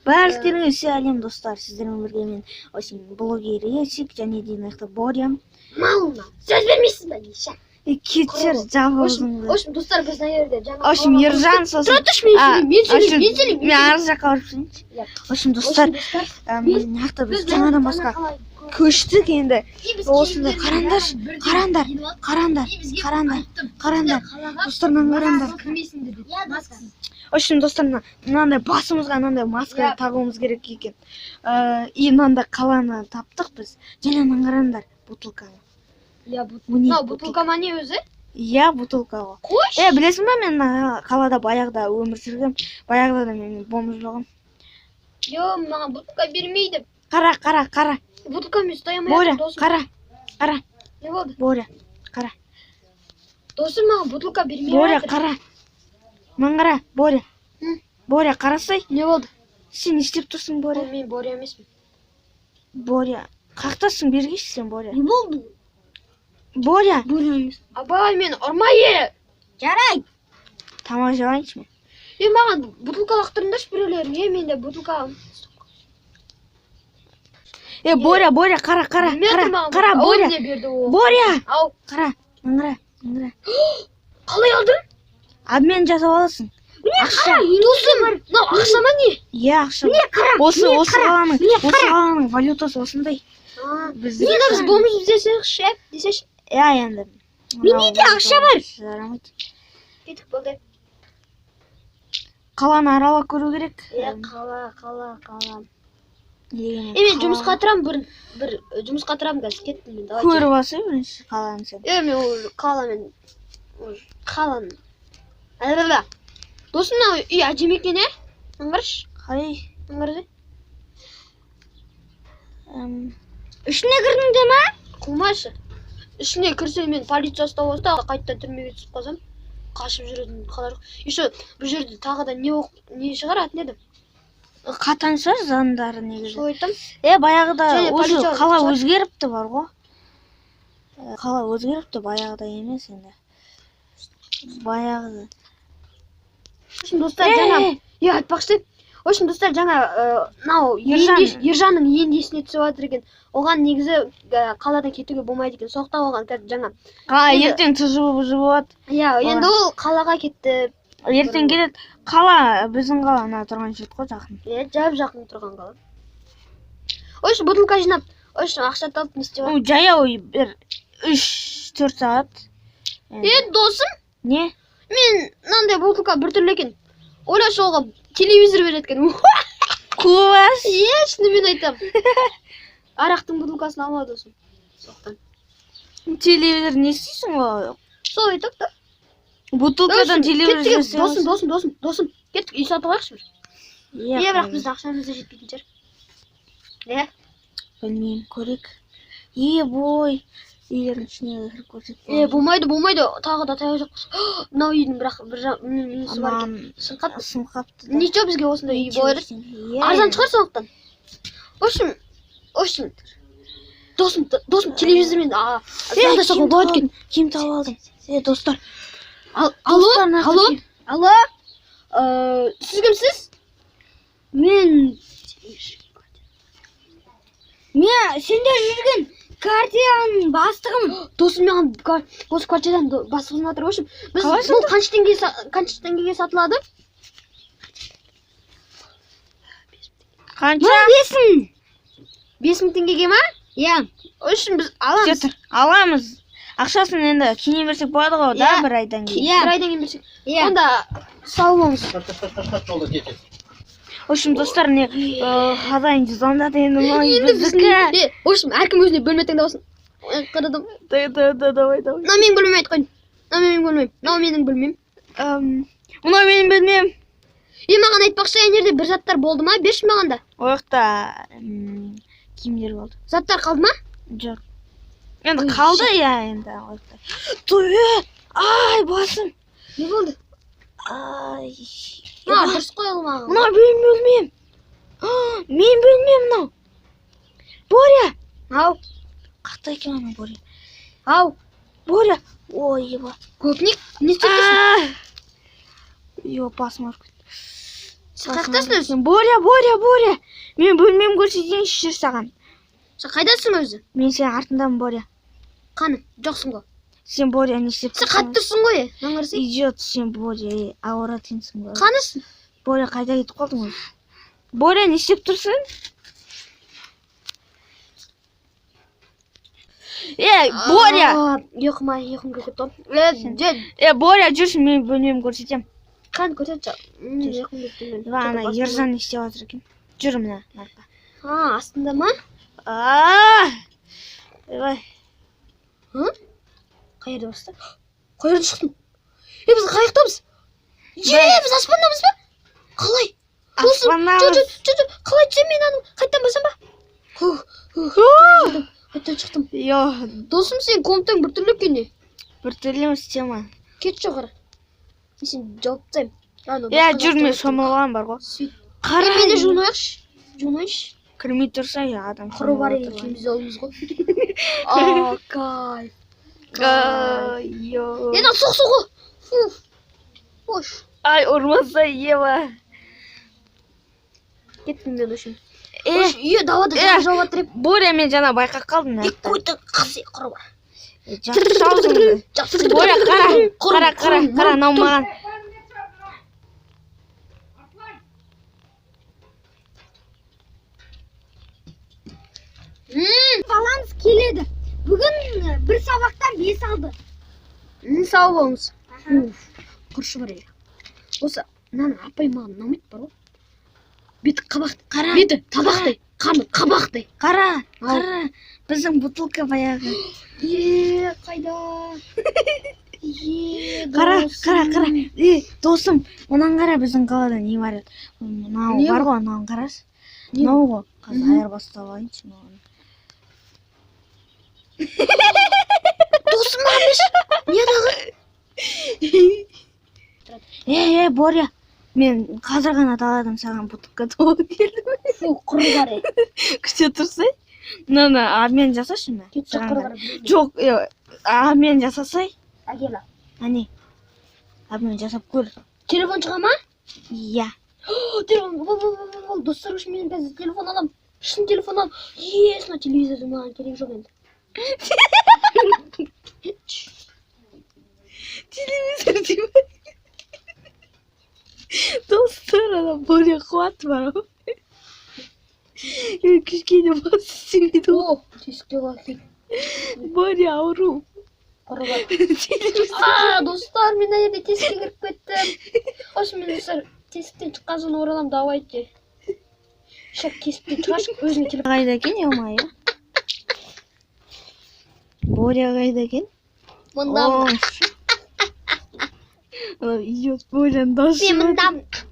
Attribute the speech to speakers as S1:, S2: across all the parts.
S1: Барлықтарыңа сәлем, достар! Сіздермен бірге мен, осы блогер Есик, және де мына жақта Боря.
S2: Малына сөз бермейсіз ба, неше?
S1: Кетшер, жап аузыңды.
S2: В общем, достар, біз мына жерде жаңа
S1: В общем, Ержан, сосын
S2: Тұра тұршы, мен
S1: А,
S2: сөйлеймін, мен сөйлеймін, мен
S1: в общем,
S2: сөйлеймін.
S1: Мен ар жаққа барып жүрейінші.
S2: Иә.
S1: В общем, достар,
S2: Достар,
S1: мына жақта біз жаңадан басқа көштік енді. Осындай, қараңдаршы, қараңдар, қараңдар, қараңдар, қараңдар, достар, мынаны қараңдар.
S2: Кірмейсіңдер деп, маскасыз.
S1: В общем, достар, мынандай басымызға мынандай маска
S2: Иә.
S1: тағуымыз керек екен. И мынандай қаланы таптық біз. Және мынаны қараңдар, бутылканы.
S2: Иә.
S1: Міне.
S2: Мынау бутылка ма, не өзі?
S1: Иә, бутылка ғой.
S2: Қойшы.
S1: Е, білесің ба, мен мына қалада баяғыда өмір сүргем. Баяғыда да мен бомж болғанмын.
S2: Йо, маған бутылка бермейді.
S1: Қара, қара, қара.
S2: Бутылкамен ұстай алмай
S1: Боря,
S2: жатыр, досым.
S1: қара, қара.
S2: Не болды?
S1: Боря, қара.
S2: Досым, маған бутылка бермей
S1: Боря,
S2: жатыр.
S1: қара, мынаны қара, Боря.
S2: М?
S1: Боря, қарасай.
S2: Не болды?
S1: Сен не істеп тұрсың, Боря?
S2: Ол, мен Боря емеспін.
S1: Боря, қаяқтасың? Бергейші сен, Боря.
S2: Не болды?
S1: Боря.
S2: Боря емес. Абай, мені ұрма, е.
S1: Жарайды, тамақ жеп алайыншы мен.
S2: Е, маған бутылка лақтырыңдаршы біреулерің. Е, менде бутылка.
S1: Е, Боря, Боря, қара, қара.
S2: Бермей
S1: Қара,
S2: жатыр маған.
S1: қара.
S2: Ол
S1: Боря.
S2: не берді ол?
S1: Боря.
S2: Ау.
S1: Қара, мынаны қара, мынаны қара.
S2: Қалай алдың?
S1: Обмен жасап аласың, ақша.
S2: Досым, мынау ақша ма, не?
S1: Иә, ақша. Осы қаланың валютасы осындай. Бізде
S2: Не, біз бомж десекші, десеші.
S1: Иә, енді
S2: Менде де ақша бар.
S1: Жарамайды.
S2: Кеттік, болды.
S1: Қаланы аралап көру керек.
S2: Е, қала, қала, қала.
S1: Дегенмен
S2: Е, мен
S1: қала-
S2: жұмысқа тұрамын, бір жұмысқа тұрамын қазір, кеттім мен, давайте.
S1: Көріп алсай бірінші қаланы сен.
S2: Е, мен уже қаламен, уже қаланы. Әлі. Досым, мынау үй әдемі екен, е? Мынаны қарашы,
S1: Қалай?
S2: мынаны қарашы.
S1: Ішіне кірдің де ма?
S2: Қумашы. Ішіне кірсе, мен полиция ұстап алса, қайтадан түрмеге түсіп қалсам, қашып жүретін қала жоқ. Еще бұл жерде тағы да не не шығар, аты не еді?
S1: Қатаң шығар заңдары негізі.
S2: Сол айтамын.
S1: Е, баяғыда
S2: Және
S1: уже
S2: полиция
S1: қала
S2: шығар.
S1: өзгеріпті бар ғой. Қала өзгеріпті, баяғыда емес енді, баяғыда.
S2: В общем, достар,
S1: Е,
S2: жаңа, е, айтпақшы, в общем, достар, жаңа мынау
S1: Ержан.
S2: Ержанның енді есіне түсіп жатыр екен. Оған негізі қаладан кетуге болмайды екен. Соқтап алған қазір жаңа.
S1: Қала
S2: Енді-
S1: ертең ТЖБ болады.
S2: Иә, енді ол қалаға кетті.
S1: Ертең келеді. Қала, біздің қала ана тұрған жер ғой, жақын.
S2: Иә, жап жақын тұрған қала. В общем, бутылка жинап, в общем, ақша тауып, не істеп
S1: Ну, жаяу бір 3-4 сағат енді.
S2: Е, досым,
S1: Не?
S2: мен мынандай бутылка біртүрлі екен. Ойлашы, оған телевизор береді екен.
S1: Куас.
S2: Е, шынымен айтамын. Арақтың бутылкасын алма, досым. Соқтан.
S1: Телевизор не істейсің ғой?
S2: Сол айтады да.
S1: Бутылкадан телевизор
S2: Кеттік,
S1: жасай
S2: досым,
S1: аласың.
S2: Досым, досым, досым. Кеттік, үй сатып алайықшы бір.
S1: Иә.
S2: Е, бірақ біздің ақшамыз да жетпейтін шығар. Иә.
S1: Білмеймін, көрейік. Е, бой, үйлердің ішіне кіріп көрсек.
S2: Е, болмайды, болмайды. Тағы да таяқ жеп. Мынау үйдің бірақ бір несі бар екен.
S1: Аман.
S2: Сынып қалыпты.
S1: Сынып қалыпты да.
S2: Ничего, бізге осындай үй бола береді.
S1: Иә,
S2: Арзан шығар сондықтан. В общем, досым, досым, телевизормен
S1: Е,
S2: звондасақ
S1: киім
S2: болады
S1: тауып
S2: екен.
S1: алдым, киім тауып алдым. Е, достар.
S2: Алло,
S1: Достар, мына жақта
S2: алло,
S1: киім.
S2: Алло. Сіз кімсіз?
S3: Мен мен сендер жүрген квартираның бастығымын.
S2: Досым, маған осы квартирадан бастық жатыр. В общем, біз
S1: Қалай?
S2: бұл қанша теңге, қанша теңгеге сатылады?
S1: Қанша?
S3: 5000.
S2: 5000 теңгеге ма?
S3: Иә.
S2: В общем, біз аламыз.
S1: Тұр, аламыз. Ақшасын енді кейін берсек болады ғой да,
S2: Иә.
S1: бір айдан кейін.
S3: Иә.
S2: Бір айдан кейін берсек.
S3: Иә.
S2: Онда сау болыңыз.
S4: Жолда кетеді.
S1: В общем, достар, не хозяин звондады енді, мынау
S2: Енді
S1: біздікі.
S2: біздің, е, в общем, әркім өзіне бөлме таңдап алсын. Ой, қарадым.
S1: Да, да, да, давай, давай.
S2: Мынау менің бөлмем, айтып қояйын. Мынау менің бөлмем. Мынау менің бөлмем.
S1: Мынау менің бөлмем.
S2: Е, маған айтпақшы, ана жерде бір заттар болды ма? Берші маған да.
S1: Ол жақта киімдер болды.
S2: Заттар қалды ма?
S1: Жоқ, енді қалды, иә, енді ол жақта. Е, ай, басым.
S2: Не болды?
S1: Ай.
S2: Мына дұрыс қойылмаған.
S1: Мынау менің бөлмем. А, менің бөлмем мынау, Боря.
S2: Ау,
S1: Қаяқта екен анау Боря?
S2: ау.
S1: Боря, ой, еба.
S2: Көпник, не істеп тұрсың?
S1: Йо, басым ауырып кетті.
S2: Сен қаяқтасың өзі?
S1: Боря, Боря, Боря. Мен бөлмем көрсетейінші, жүр саған.
S2: Сен қайдасың өзі?
S1: Мен сенің артындамын, Боря.
S2: Қаны, жоқсың ғой.
S1: Сен, Боря, не істеп
S2: Сен
S1: тұрсың?
S2: қатты тұрсың ғой. Мынаны қарасай.
S1: Идиот сен, Боря, ей, ауырады екенсің, Боря.
S2: Қанысың?
S1: Боря, қайда кетіп қалдың өзі? Боря, не істеп тұрсың? Е, Боря!
S2: Ұйқыма, ұйқым келіп кетті ғой. Е, же,
S1: Е, Боря, жүрші, мен бөлмемді көрсетемін.
S2: қан көрсетші. Ұйқым келіп тұр менің.
S1: Давай, ана Ержан не істеп жатыр екен? Жүр мына нарқа.
S2: А, астында ма?
S1: А! Давай.
S2: Hı? Қай жерде басты? Қай жерде шықтың? Е, біз қай жақтамыз? Е, біз аспандамыз ба? Қалай? Досым,
S1: Аспандамыз.
S2: жоқ, жоқ, жоқ, жоқ, қалай түсемін мен аның? Қайтадан басам ба? Хух, хух, қайтадан шықтым.
S1: Йо,
S2: Досым, сен комнатаң біртүрлі екен не?
S1: біртүрлі емес тема.
S2: Кет жоғары. Мен сені жауып тастаймын. Ана,
S1: Е,
S2: басқа
S1: жүр, мен
S2: жақта
S1: шомылған бар ғой.
S2: Сөйт.
S1: Қара.
S2: Е, мен де жуынайықшы. Жуынайыншы.
S1: Кірмей тұрса, я адам
S2: Құры бар
S1: шомылып
S2: екеуміз де аламыз ғой. А, кайф.
S1: отырған. Йо.
S2: Е, мынау суық су ғой. Фу. Қош.
S1: Ай, ұрмаса, Ева.
S2: Кеттім мен үшін.
S1: Е,
S2: Е, далада
S1: Е.
S2: жаңа жауып жатыр еп.
S1: Боря, мен жаңа байқап қалдым.
S2: Е, көті қыз құры бар.
S1: Жақсы аузыңды.
S2: Жақсы.
S1: Боря, қара, қара, қара, қара, мынау маған.
S3: Баламыз келеді. Бүгін бір сабақтан 5 алды.
S2: Сау болыңыз. Құршы бар еді. Осы мынаның апай маған ұнамайды бар ғой. Беті қабақ,
S1: Қара,
S2: беті табақтай, қарны қабақтай.
S1: Қара, қара. Біздің бутылка баяғы.
S2: Е, қайда? Е,
S1: Қара,
S2: досым.
S1: қара, қара. Е, досым, мынаны қара, біздің қалада не бар еді? Мынау
S2: Не
S1: бар
S2: бар?
S1: ғой, мынаны қарашы.
S2: Не
S1: Мынау ғой. Қазір
S2: Мгм.
S1: айырбастап алайыншы мынаны.
S2: Досым маған берші. Не дағы?
S1: Е, е, Боря, мен қазір ғана даладан саған бутылка тауып келдім.
S2: Фу, құры бар еді.
S1: Күте тұрсай. Мынаны обмен жасашы мына.
S2: Кетші,
S1: Саған
S2: құры
S1: қара.
S2: бар.
S1: Жоқ, е, обмен жасасай.
S2: Әкел.
S1: Әне. Обмен жасап көр.
S2: Телефон шыға ма?
S1: Иә.
S2: Телефон, бол, бол, бол, бол, достар үшін мен қазір телефон аламын. Шын телефон аламын. Ес, мына телевизордың маған керегі жоқ енді.
S1: Телевизор деймін. Достар, ана Боря қуат бар ғой. Е, кішкене бас істемейді ғой.
S2: О, тесікте қалып кетті.
S1: Боря ауру.
S2: Құры бар.
S1: Телевизор.
S2: А, достар, мен мына жерде тесікке кіріп кеттім. Осы мен, достар, тесіктен шыққан соң ораламын, давайте. Шық, тесіктен шығаршы, өзіңе телефон.
S1: Қайда екен, ё-моё? Боря қайда екен?
S2: Мындамын.
S1: Анау идиот Боряның дауысы
S2: Мен
S1: шығып
S2: мындамын.
S1: жатыр.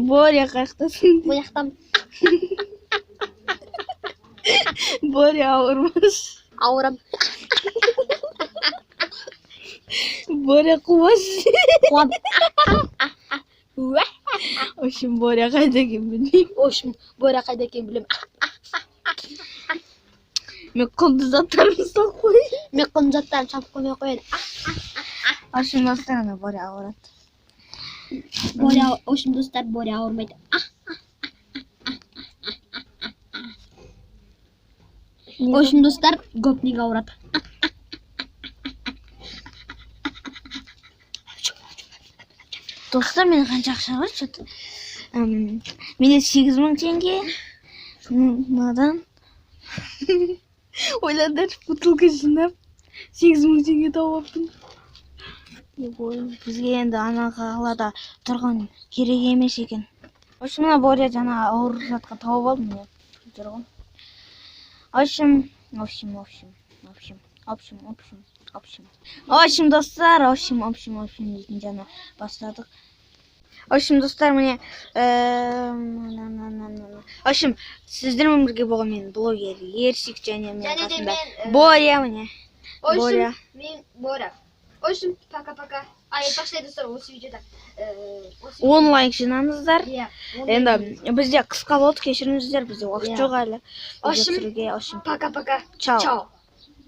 S1: Боря, қаяқтасың?
S2: Бұл жақтамын.
S1: Боря, ауырмаш.
S2: Ауырам.
S1: Боря, қумаш.
S2: Қуам.
S1: В общем, Боря қайда екенін білмеймін.
S2: В общем, Боря қайда екенін білемін.
S1: Мен құнды заттарымды салып қояйын.
S2: Мен құнды заттарымды салып қоймай қояйын.
S1: В общем, достар, ана Боря ауырады.
S2: Боря, в общем, достар, Боря ауырмайды. В общем, достар, гопник ауырады.
S1: Достар, менде қанша ақша бар? Что-то менде 8000 теңге. Мынадан ойлаңдаршы, бутылка жинап 8000 теңге тауып алыппын. Ой, бізге енді ана қалада тұрған керек емес екен. В общем, мына Боря жаңа ауыр затқа тауып алдым мен. Жүр ғой. В общем, в общем, в общем, в общем, в общем, в общем, в общем. В общем, достар, в общем, в общем, в общем дейтін жаңа бастадық. В общем, достар, міне, в общем, сіздермен бірге болған мен блогер Ерсик және менің
S2: Және де
S1: қасымда
S2: мен,
S1: Боря, міне.
S2: В общем,
S1: Боря.
S2: мен Боря. В общем, пока-пока. А, айтпақшы, достар, осы видеода осы
S1: 10 лайк жинаңыздар.
S2: Иә.
S1: Енді бізде қысқа болды, кешіріңіздер, бізде уақыт
S2: Иә.
S1: жоқ әлі.
S2: В общем,
S1: Видео түсіруге. В общем,
S2: пока-пока.
S1: чао.
S2: Чао.